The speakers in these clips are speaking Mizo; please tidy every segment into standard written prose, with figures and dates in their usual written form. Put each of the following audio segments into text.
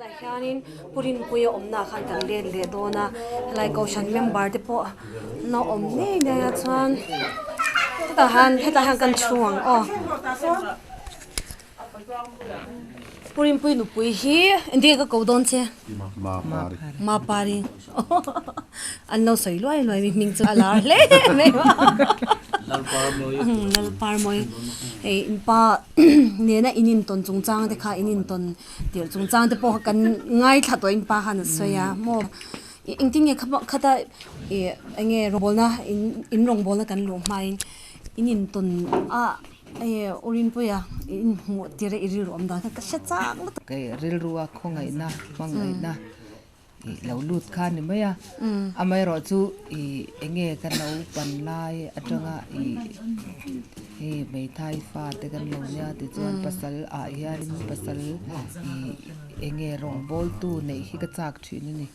Tunah hianin Pu Rinpuia awmnaah khan kan let leh dawn a, helai Kohhran member te pawh an lo awm ngei ngei a chuan hetah hian hetah hian kan chhung ang aw. Pu Rinpui nupui hi engtin nge ka ko dawn che? Mapari an lo sawi luai luai mi hming chu a lar hle mai a Lalparmawi hei inpa nena in intawn chungchang te kha in intawn tirh chungchang te pawh kha kan ngaithla tawh in pa khan a sawi a maw engtin nge khata ih eng nge rawngbawlna in rawngbawlna kan luh hmain in intawn a Enge u Rinpuia i inhmuh tir a i rilru awm dan kha ka hre chak lutuk. Kei rilrua khawngaihna, hmangaihna i lo lut kha a ni mai a. Amaherawhchu i enge ka naupan lai atanga i hei hmeithai fa te kan lo nia tichuan pasal ah hianin pasal i enge rawngbawltu neih hi ka chak thin a ni.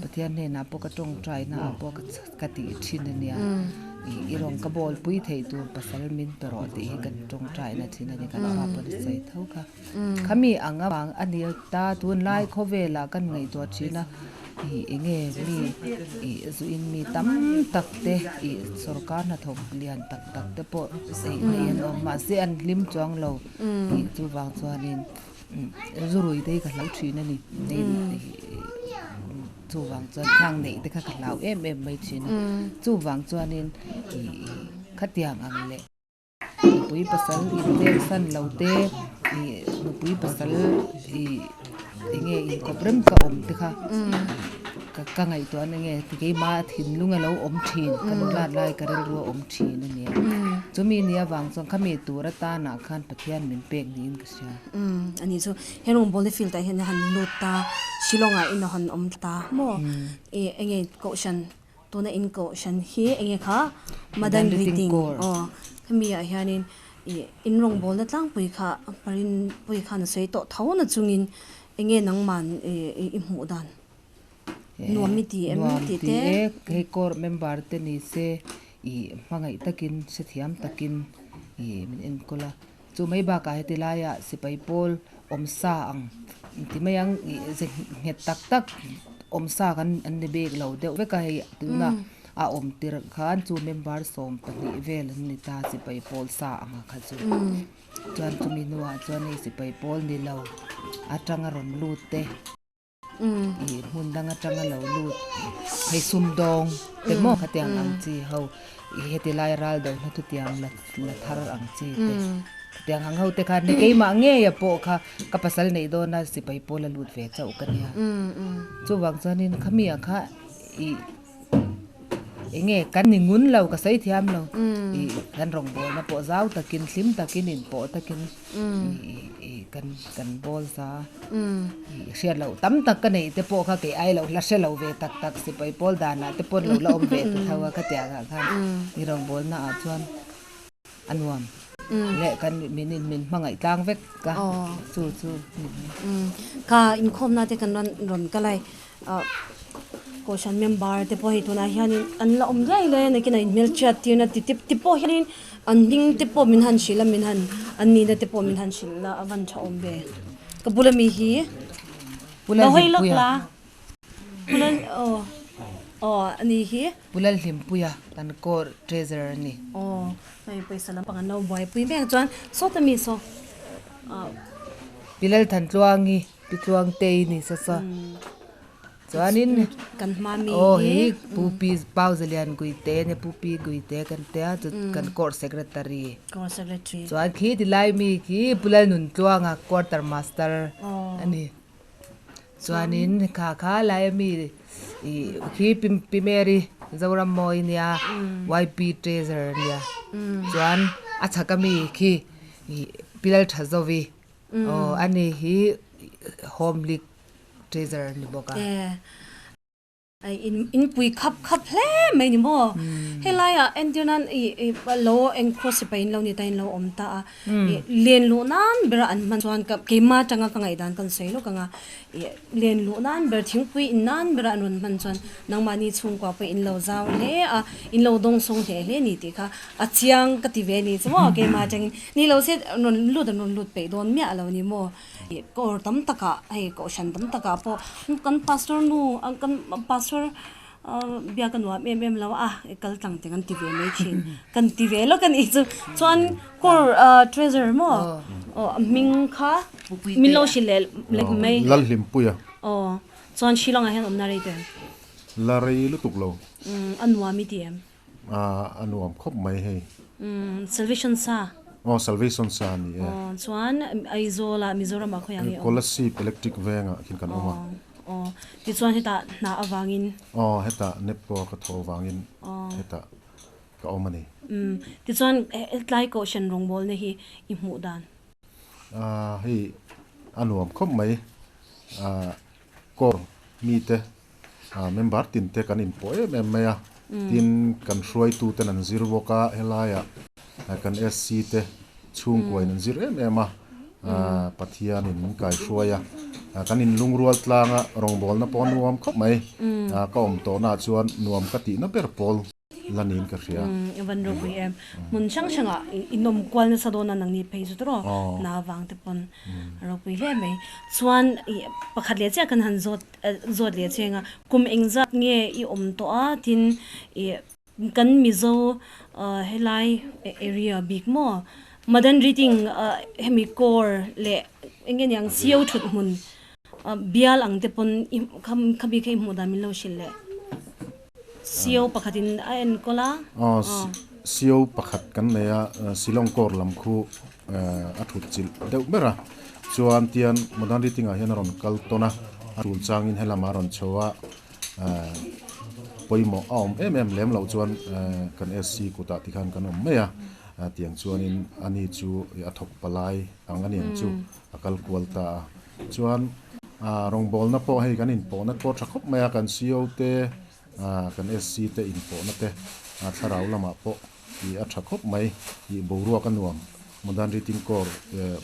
Pathian hnenah pawh ka tawngtaina ah pawh ka ka tih thin a nia i rawn ka bawl pui theih tur pasal min pe rawh tih hi kan tawngtaina thin a ni kan pa pawn a sawi tho kha khami ang avang a ni ta tunlai khawvelah kan ngaihtuah thin a ih eng nge mi ih zuin mi tam tak te ih sorkar hnathawk lian tak tak te pawh ei nei an awm mahse an hlim chuang lo tih chuvang chuanin zurui te hi ka hlau thin a ni. Chuvang chuan khang neih te kha ka hlau em em mai thin a, chuvang chuanin ih khatiang ang leh nupui pasal inpeksan lo te ih nupui pasal ih eng nge inkawp rem ka awm te kha ka ka ngaihtuah na nge keimah thinlung a lo awm thin ka nulat lai ka rilru a awm thin a nia chumi ni avang chuan khami tur atanah khan Pathian min pek niin ka hria. Ani chu he rawngbawlna field ah hian a han lut ta Shillong ah in a han awm ta maw ih enge kohhran tuna in kohhran hi enge kha Madan Riting aw hemi ah hianin ih in rawngbawlna tlangpui kha Parin pui khan a sawi tawh tho na chungin enge nangman ih i hmuh dan nuam i ti em tih te. Nuam ti e hei court member te ni se ih hmangaih takin hrethiam takin ih min enkawl a. Chu mai bakah heti laiah sipai pawl awm sa ang ti mai ang ih ze nghet tak tak awm sa kan an ni bik lo deuh vek a hei tuna a awm tirh khan chu member 12 vel an ni ta sipai pawl sa ang a kha chu chuan chumi hnuah chuan hei sipai pawl ni lo atanga rawn lut te. Ih hmun dang atanga lo lut hei sumdawng te maw khatiang ang chi ho ih heti lai ral do hna thutiang la la thar ang chi te khatiang ang ho te khan keimah ngei a pawh kha ka pasal neih dawn a sipai pawl a lut ve chauh ka nia chuvang chuanin khami ah kha ih eng nge kan ni ngun lo ka sawi thiam lo ih kan rawngbawlna pawh zau takin hlim takin inpawh takin ih kan kan bawl za ih hriat loh tam tak ka neih te pawh kha kei ai lo hla hre lo ve tak tak sipai pawl danah te pawn lo la awm ve ta tho a khatiang ah khan i rawngbawlna ah chuan a nuam leh kan min in min hmangaih tlang vek a chu chu ka inkhawmna te kan rawn rawn kal a Kohhran member te pawh hei tunah hianin an la awm riai riai a nakinah inhmelhriat tirna ti te te pawh hianin an hming te pawh min han hrilh a min han an nihna te pawh min han hrilh a a van tha awm ve ka bula mi hi lo hawi lawk la Pu Lal aw aw ani hi Pu Lalhlimpuia kan court treasurer a ni. Aw hei pawisa lampang an lo buaipui mek chuan sawta mi saw ah. Pi Lalthantluangi Pi Tluangtei ni sa sa. Chuanin kan hma mi aw hi Pu Pi Pau Zalian Guite ania Pu Pi Guite kan tia chu kan court secretary court secretary chuan khi ti lai mi khi Pu Lalnuntluanga quarter master a ni chuanin kha kha lai ami ih khi Pi Mary Zorammawi ania YP treasurer ania chuan a chhak ami khi ih Pi Lalthazovi aw ani hi home league treasure a ni bawk a. Ai in in pui khap khap hle mai ni maw? Helai ah entir nan i i lo eng khaw sipai in lo ni ta in lo awm ta a i len luh nan ber a an hman chuan ka keimah atanga ka ngaihdan kan sawi lawk ang a i len luh nan ber thingpui in nan ber a an rawn hman chuan nangmahni chhungkua pawh in lo zau hle a in lo dawngsawng hle hle ni tih kha a chiang ka ti ve a ni chu maw keimah atangin ni lo se rawn lut an rawn lut peih dawn miah lo ni maw? Kawr tam takah hei kohhran tam takah pawh kan pastor nu kan pastor biak a nuam em em lo a kal tlang te kan ti ve mai thin kan ti ve lawk a nih chu chuan kawr treasure maw aw a hming kha min lo hrilh leh lek mai Lalhlimpuia aw chuan Shillong ah hian awmna rei teh em la rei lutuk lo a nuam i ti em. A nuam khawp mai hei. Salvation sa. Aw Salvation sa a ni e. Aw chuan Aizawl ah Mizoram ah khawiah nge awm? Kolasib Electric Veng ah khin kan awm a. Aw tichuan hetah hna avangin. Aw hetah Nepco a ka tho avangin hetah ka awm a ni. Tichuan tlai kohhran rawngbawlna hi i hmuh dan? Hei a nuam khawp mai. Core mite Member tin te kan inpawh em em mai a, tin kan hruaitu ten an zir bawk a, helaiah kan SC te chhungkuain an zir em em a, Pathianin min kaihruai a, kan inlungrual tlanga rawngbawlna pawh a nuam khawp mai, ka awm tawhnaah chuan nuam ka tihna ber pawl. La niin ka hria. Umm van ropui em. Hmun hrang hrangah in awm kual nasa dawn a nangni phei chu tawrh aw. Hna vang te pawn a ropui hle mai. Chuan i pakhat leh chiah kan han zawt zawt leh cheng a, kum engzat nge i awm tawh a tin i kan Mizo helai area bik maw Madan Reading hemi core leh eng nge niang sio thut hmun bial ang te pawn i khami kha i hmuh dan min lo hrilh leh. Sio pakhatin a enkawl a. Aw, sio pakhat kan nei a, Shillong Corps lam khu a thut chilh deuh ber a. Chuan tian Modern Reading ah hian a rawn kal tawn a, a tul changin helam a rawn chho a, pawimawh a awm em em lem loh chuan kan SC kutah tikhan kan awm mai a. Tiang chuanin ani chu a thawk palai ang a niang chu a kal kual ta a. Chuan Rawngbawlna pawh hei kan inpawhna pawh tha khawp mai a, kan CO te, kan SC te inpawhna te thlarau lamah pawh ih a tha khawp mai, ih boruak a nuam, Modern Reading Corps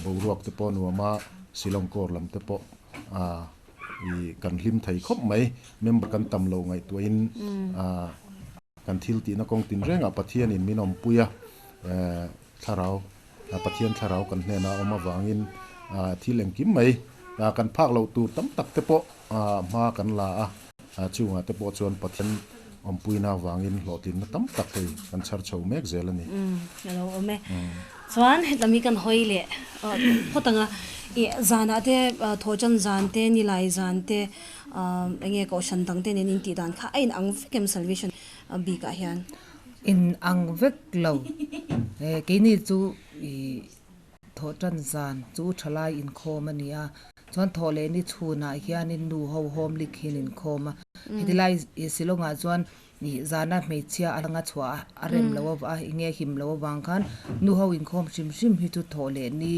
boruak te pawh a nuam a, Shillong Corps lam te pawh ih kan hlim thei khawp mai, member kan tam lo ngaihtuahin kan thil tihna kawng tinrengah Pathianin min awmpui a, thlarau Pathian thlarau kan hnenah a awm avangin thil engkim mai kan phak loh tur tam tak te pawh hma kan la a, chungah te pawh chuan Pathian awmpuina avangin hlawhtlinna tam tak hei kan chhar chho mek zel a ni. A lo awm e. Chuan hetlam hi kan hawi leh phawt ang a, i zanah te thawhchan zan te, nilai zan te enge kohhran dang te nen intih dan kha a inang vek em Salvation bikah hian? In ang vek lo. He keini chu i thawh tan zan chu thalai inkhawm a ni a, chuan thawh leh ni chhunah hianin nu ho home league hian inkhawm a. Heti lai i Shillong-ah chuan i zana hmeichhia a anga chhuah a rem lo a enge him lo avang khan nu ho inkhawm hrim hrim hi chu thawh leh ni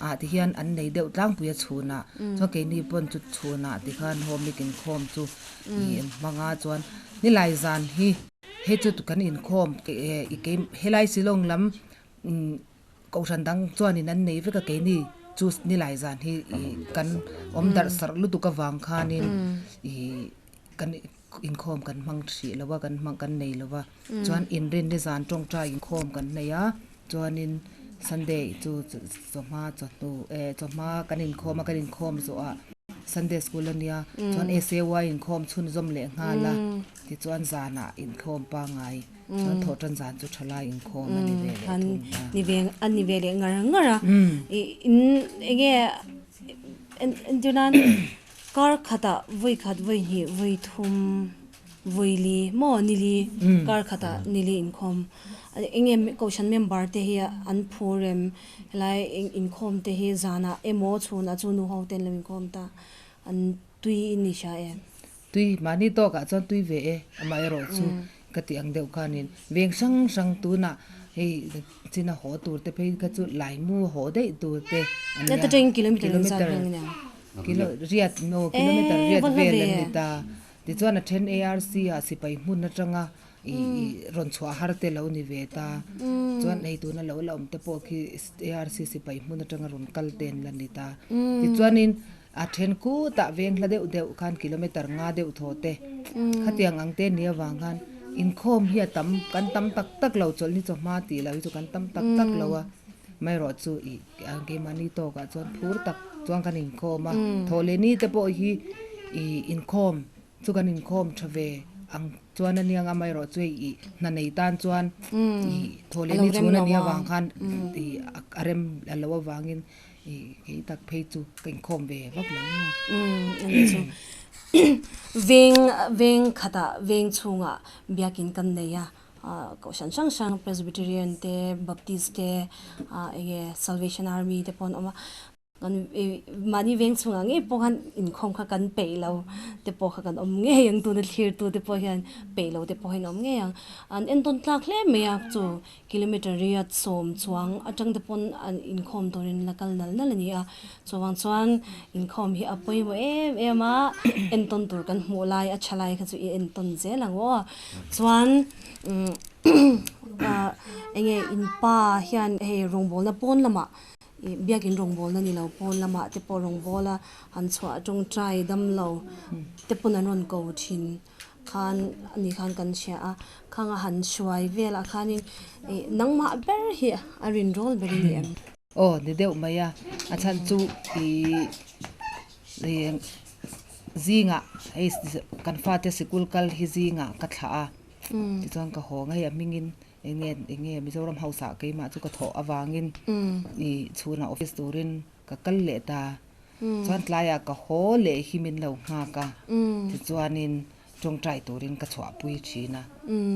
ah ti hian an nei deuh tlangpui a chhunah. Chuan keini pawn chu chhunah ti khan home league inkhawm chu i hmang a, chuan nilai zan hi. Hei chu kan inkhawm i kei helai Shillong lam kohhran dang chuanin an nei vek a keini chu nilai zan hi i kan awm darh sarh lutuk avang khanin i kan inkhawm kan hmang hrih lo a kan hmang kan nei lo va chuan inrinni zan tawngtai inkhawm kan nei a chuanin Sunday chu chawhma chawhnu eh chawhma kan inkhawm a kan inkhawm zawhah Sunday school a nia chuan SAY inkhawm chhunzawm leh nghal a. Tichuan zanah inkhawm pangngai chuan thawhtan zan chu thalai inkhawm a ni ve leh thung ta. Ni ve a ni ve leh ngar ngar a. I in enge entir nan kar khatah vawi khat vawi hnih vawi thum vawi li maw ni li kar khatah ni li inkhawm enge kohhran member te hi an phur em helai inkhawm te hi zanah emaw chhunah chu nu ho ten lo inkhawm ta an tui in ni hria em. Tui, mahni tawkah chuan tui ve e, amaherawh chu ka tih ang deuh khanin veng hrang hrang tunah hei china haw tur te phei kha chu laimu haw daih tur te a nia. Kilometer kilo riat no kilometer riat vel an ni ta. Tichuan a then ARC ah sipai hmun atanga ih rawn chhuah har te lo ni ve ta. Chuan hei tuna lo la awm te pawh khi ARC sipai hmun atanga rawn kal te an la ni ta. Tichuanin a then khutah veng hla deuh deuh khan kilometer nga deuh thaw te khatiang ang te nia vang khan inkhawm hi a tam kan tam tak tak lo chawlhni chawhma tih lo hi chu kan tam tak tak lo a. Amaherawh chu ih keimahni tawkah chuan phur tak chuan kan inkhawm a, thawh leh ni te pawh hi ih inkhawm chu kan inkhawm tha ve ang chuan a nia amaherawh chu hei ih hna nei tan chuan ih thawh leh ni chhun a nih avang khan ih a rem a lo avangin ih kei tak phei chu ka inkhawm ve vak lo maw. Veng veng khatah veng chhungah biakin kan nei a. Kohhran hrang hrang Presbyterian te Baptist te enge Salvation Army te pawh an awm a kan mahni veng chhungah ngei pawh khan inkhawm kha kan peih lo te pawh kha kan awm ngei ang tuna thlir tu te pawh hian peih lo te pawh hi an awm ngei ang an entawn tlak hle mai a chu kilometer riat sawm chuang atang te pawn an inkhawm turin la kal nal nal a ni a chuvang chuan inkhawm hi a pawimawh em em a entawn tur kan hmuh lai a tha lai kha chu i entawn zel ang aw. Chuan enge in pa hian hei rawngbawlna pawn lamah ih biakin rawngbawlna ni lo pawn lamah te pawh rawngbawla han chhuah tawngtai dam lo te pawn an rawn ko thin khan ani khan kan hria a khang a han hruai velah khanin ih nangmah ber hi a rinrawl ber a ni em? Aw ni deuh mai a, a chhan chu ih ih. Zingah hei kan fate sikul kal hi zingah ka thlah a, tichuan ka haw ngei a hmingin enge enge Mizoram House ah keimah chu ka thawh avangin ih chhunah office turin ka kal leh ta. Chuan tlaiah ka haw leh hi min lo nghak a, tichuanin Tawngtai turin ka chhuahpui thin a,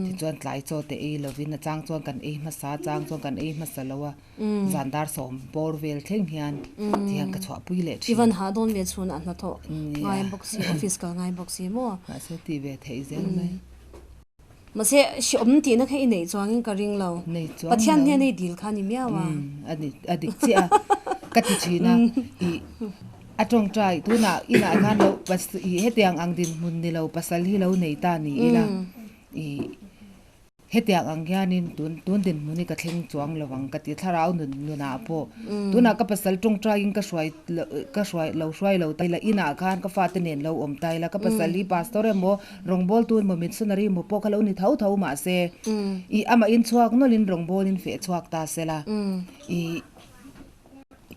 tichuan tlai chaw te ei lovin a chang chuan kan ei hmasa a chang chuan kan ei hmasa lo a, zan dar sawm bawr vel thleng hian tihian ka chhuahpui leh thin. Ivan hah dawn ve chhunah hnathawh ngai bawk si, office kal ngai bawk si maw? Mahse tih ve theih zel mai. Mahse hreawm tihna kha i neih chuangin ka ring lo. Nei chuang lo. Pathian hian hei dil kha a ni miau a. A dik chiah a, ka ti thin a, ih. A tawngtai, tunah inah khan lo pas ih hetiang ang dinhmun ni lo pasal hi lo nei ta ni ila ih hetiang ang hianin tun tun dinhmun hi ka thleng chuang lo ang ka ti thlarau nun nunah pawh tunah ka pasal tawngtaiin ka hruai ka hruai lo hruai lo ta ila inah khan ka fate nen lo awm ta ila ka pasal hi pastor emaw rawngbawltu emaw missionary emaw pawh kha lo ni tho tho mahse ih amah inchhuak nawlhin rawngbawlin feh chhuak ta sela ih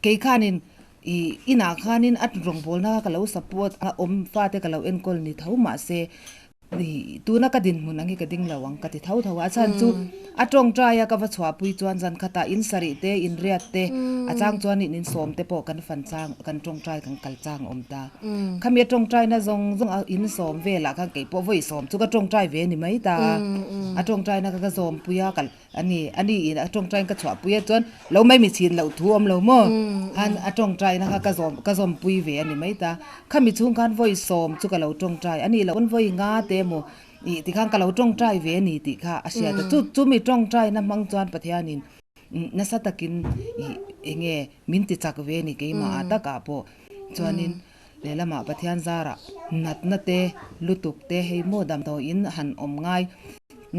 kei khanin Ih, inah khanin a rawngbawlna kha ka lo support a, awm fate ka lo enkawl ni tho mahse ih tuna ka dinhmun ang hi ka ding lo ang ka ti tho tho a, a chhan chu a tawngtai a ka va chhuahpui chuan zan khatah in sarih te, in riat te, a chang chuan in insawm te pawh kan fan chang, kan tawngtai kan kal chang a awm ta. Khami a tawngtaina zawng zawng a insawm velah khan kei pawh vawi sawm chu ka tawngtai ve ni mai ta a, a tawngtaina kha ka zawmpui a, ka A ni, a ni in a tawngtain ka chhuahpui a chuan lo mai mi chhin loh thu awm lo maw? Khan a tawngtaina kha ka zawm ka zawmpui ve a ni mai ta. Khami chhung khan vawi sawm chu ka lo tawngtai a ni loh pawn vawi nga te emaw ih tikhan ka lo tawngtai ve a ni tih kha a hriat a. Chu chumi tawngtaina hmang chuan Pathianin nasa takin ih eng nge min ti chak ve a ni keimah ah takah pawh chuanin lehlamah Pathian zarah natna te lutuk te hei maw damdawiin han awm ngai.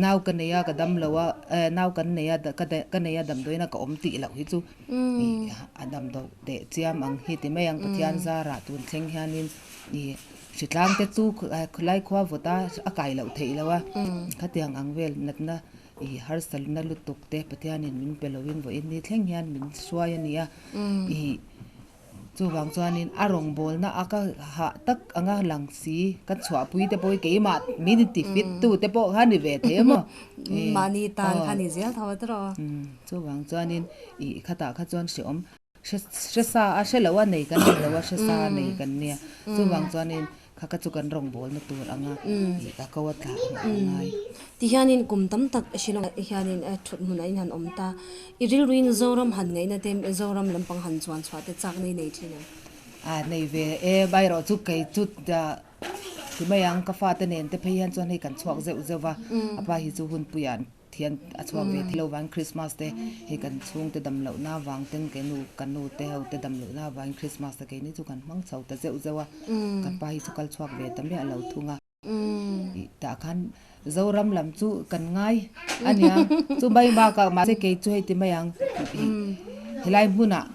Nau ka nei a ka dam lo a eh nau kan nei a ka ka nei a damdawiin a ka awm tih loh hi chu ih a damdawi teh chiam ang hi ti mai ang Pathian zarah tun thleng hianin ih hritlang te chu khawlai khua vawt a a kai loh theih loh a khatiang ang vel natna ih harsatna lutuk te Pathianin min pe loin vawiin ni thleng hian min hruai a ni a ih. Chuvang chuanin a rawngbawlna a ka hah tak anga lang si ka chhuahpui te pawh hi keimah min inti fit tu te pawh kha ni ve thei a maw? Mahni tan kha ni zel tho a tawh. Chuvang chuanin ih khatah kha chuan hreawm hre sa a hre lo a nei kan ni lo a hre sa a nei kan nia. Chuvang chuanin Kha ka chu kan rawngbawlna tur anga ih ka ko a tla ang a ngai. Ti hianin kum tam tak Shillong ah hianin thut hmunah in han awm ta. I rilruin Zoram han ngaihna te Zoram lampang han chuan chhuah te chak nei nei thin em? A nei ve e, bairawh chu kei chu ti mai ang ka fate nen te phei hian chuan hei kan chhuak zeuh zeuh va, a pa hi chu hunpuiah an Thian a chhuak ve thei lo vang Christmas te hei kan chhungte dam lohna avang ten ke nu ka nu te ho te dam lohna avangin Christmas te keini chu kan hmang chho ta zeuh zeuh a, kan pa hi chu kal chhuak ve ta miah lo thung a. I tah khan Zoram lam chu kan ngai a nia. Chu mai bakah mahse kei chu hei ti mai ang i helai hmunah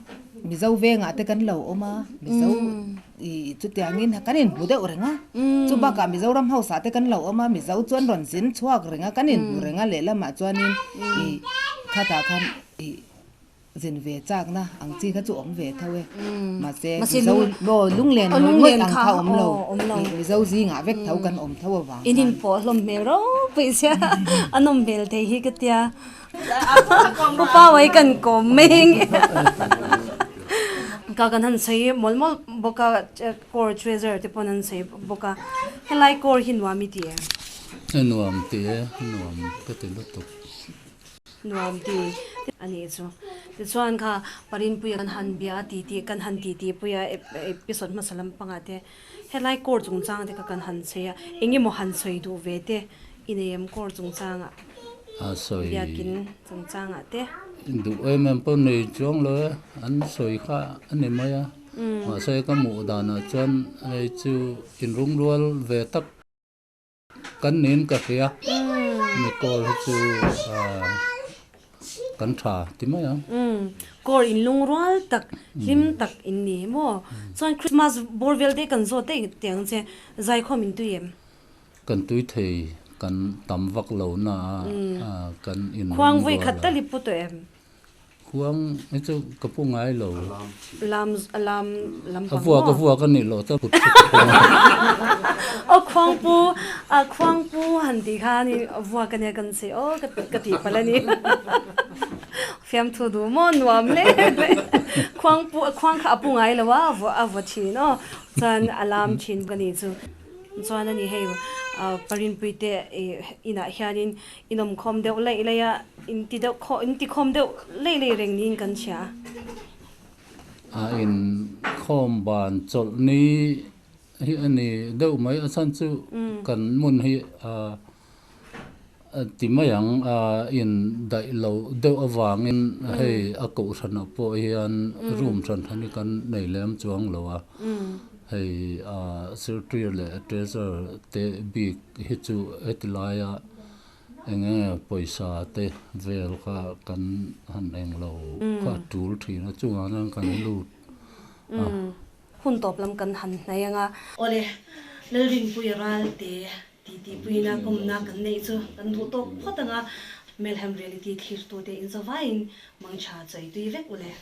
Mizo vengah te kan lo awm a, Mizo i chutiangin kan inhmu deuh reng a. Chu bakah Mizoram house ah te kan lo awm a, Mizo chu an rawn zin chhuak reng a, kan inhmu reng a lehlamah chuanin i khatah khan i Zin ve chakna ang chi kha chu awm ve tho e. Mahse Mizo aw lunglen ngawih ngawih ang kha awm lo. Mizo zingah vek tho kan awm tho avang khan. In inpawh hlawm hmel ropui sia a nawm hmel thei hi ka tia. Pu Pawai kan kawm mai eng e. Ka kan han sawi mawlh mawlh bawk a, core treasure te pawn an sawi bawk a. Helai core hi nuam i ti em? Nuam ti e, nuam ka ti lutuk. Nuam ti a nih chu. Tichuan kha Parinpuia kan han bia a ti tih kan han ti tih pui a episode hmasa lampangah te helai court chungchang te kha kan han chei a, eng emaw han sawi duh ve te i nei em court chungchangah? A sawi. Biakin chungchangah te. Duh em em pawh nei chuang lo e, an sawi kha a ni mai a. Mahse ka hmuh danah chuan hei chu inrungrual ve tak. Kan nin ka hria, mi kawl hi chu kan tha ti mai ang. Kawr in lungrual tak, hlim tak in ni maw? Chuan Christmas bawr vel te kan zawt daih teh ang che, zaikhawm in tui em? Kan tui thei, kan tam vak lo na a, kan in lungrual a. Khuang vawi khat tal i pu tawh em? Khuang hi chu ka pu ngai lo. Lam lam lam pang maw? A vuak a vuak a nih loh chuan kut chu ka pu ngai. Aw khuang pu a khuang pu han tih kha ni vuak a nia kan sawi aw ka ka tih palh a ni. Fiamthu duh maw nuam hle mai. Khuang pu khuang kha a pu ngai lo a a vua thin aw chuan a lam thin ka nih chu. Chuan a ni hei Parinpuite inah hianin Inawmkhawm deuh laih laih a, inti deuh khaw, intikhawm deuh laih laih reng niin kan hria. A inkhawm ban chawlh ni hi a ni deuh mai, a chhan chu kan hmun hi a ti mai ang, a indaih lo deuh avangin hei a kohhranah pawh hian room hran hran hi kan nei lem chuang lo a, hei secretary leh treasurer te bik hi chu heti laia eng enge pawisa te vel kha kan han eng lo kha a tul thin a chungah chuan kan lut a. Hun tawp lam kan han hnaih ang a. Awle, Lalrinpuia Ralte titipuina kawmna kan neih chu kan duh tawk phawt ang a, Melhem Reality thlirtute inzawvaiin mangtha chawi tui vek ule.